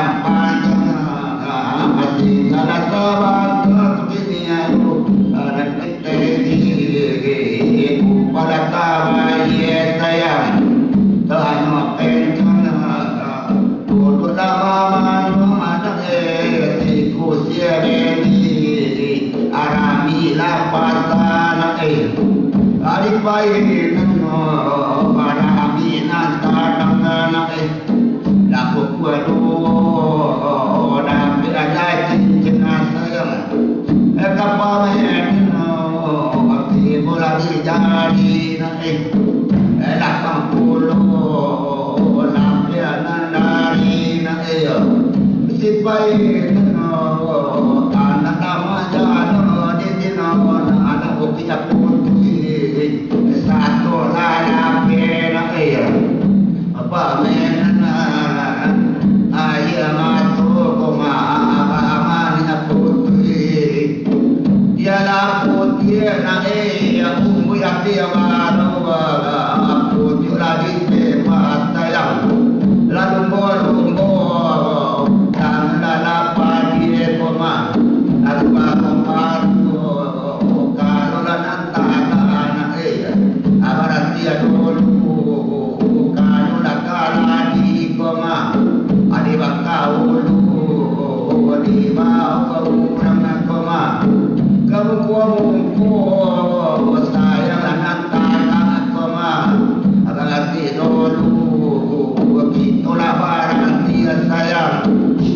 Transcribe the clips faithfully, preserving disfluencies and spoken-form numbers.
Padang Panjang, tinggal sabanta kini ayo, anak teh di kupala tabayie sayang, tanah pencana. Duduk lama manuang anak eh, tiku siabendi, arami lapatan eh. Ari pai nano, arami nan tadang anak eh. Laku kuaduo, dapek aja cincin sayang. Eh, kapa main nano, tibo lagi jadi nak eh. Eh, lapan puluah, lampianan dari nak eh. Sipai nano, anak lama jano, di dino, anak bukit putih. Sato lah lampia nak eh. Apa menan aia mato ko ma-, apa aman nak putih. Dialah putih nak eh, umui api baru, putih lagi sepat sayang. Lalu lumbo-lumbo, tangan dalam padi ko ma, lalu baru-baru, kalau lah nan tak nak eh, abar atia dulu, kalau lah kalah Sayang nan takah koma, barati dulu, kito lah barati sayang.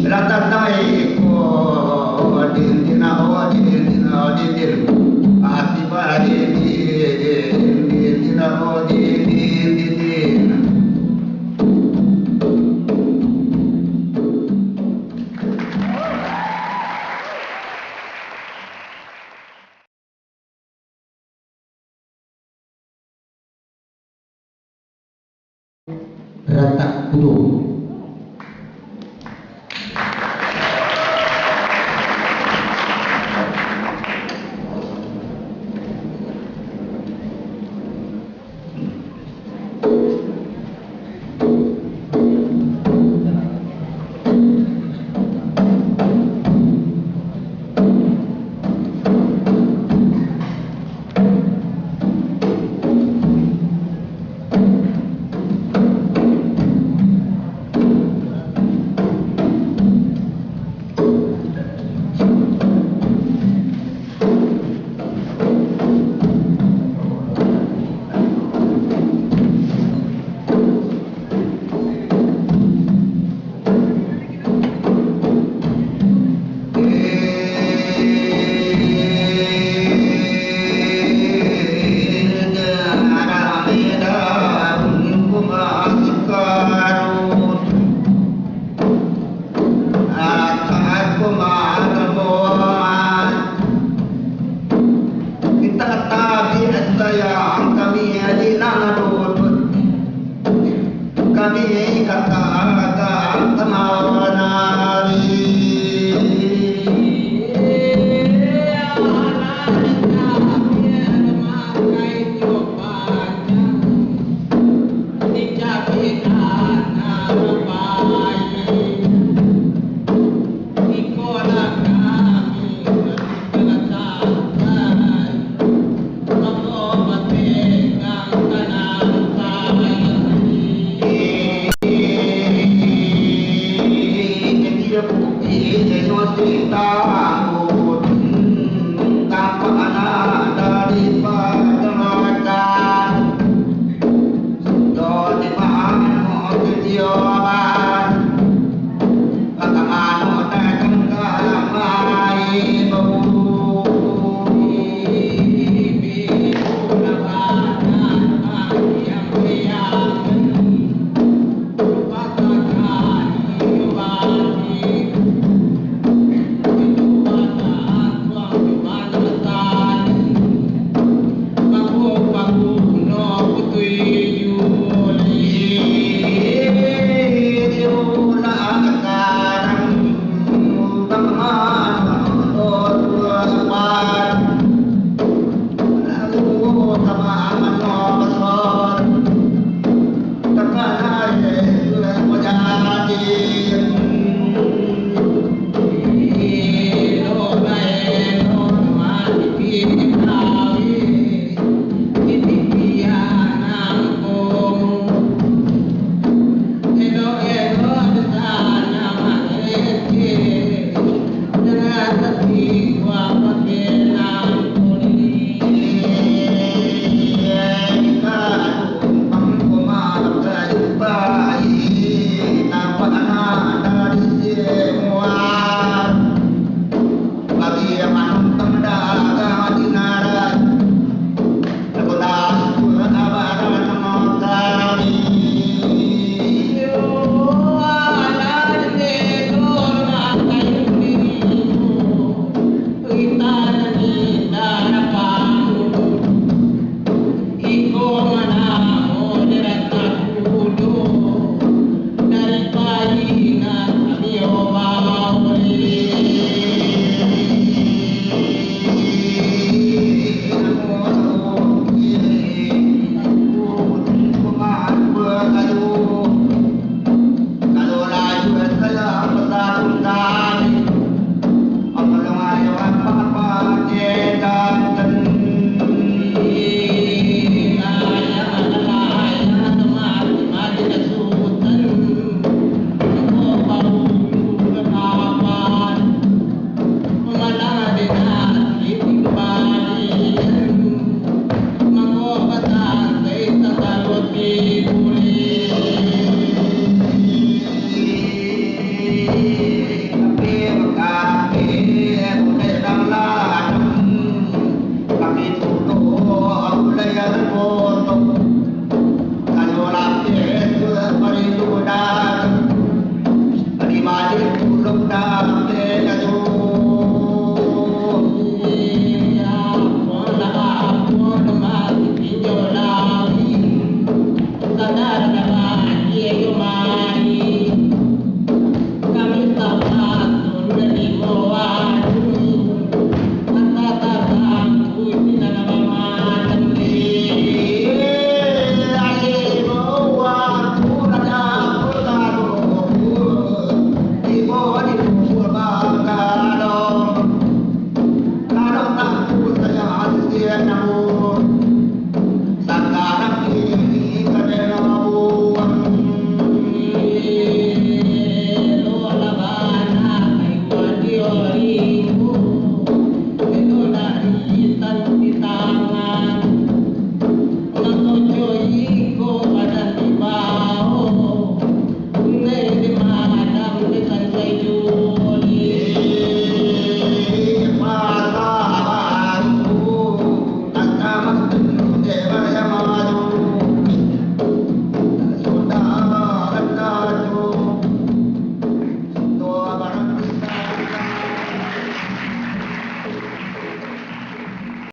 Lah tatai ko, din, din, oh, din, din, oh, din, din. Ati badin, din, din, oh, din, din, din, din. Ratak Kudo. Kita tabi sayang kami di nan duduk. Kami kata-kata tamawan ari. Kota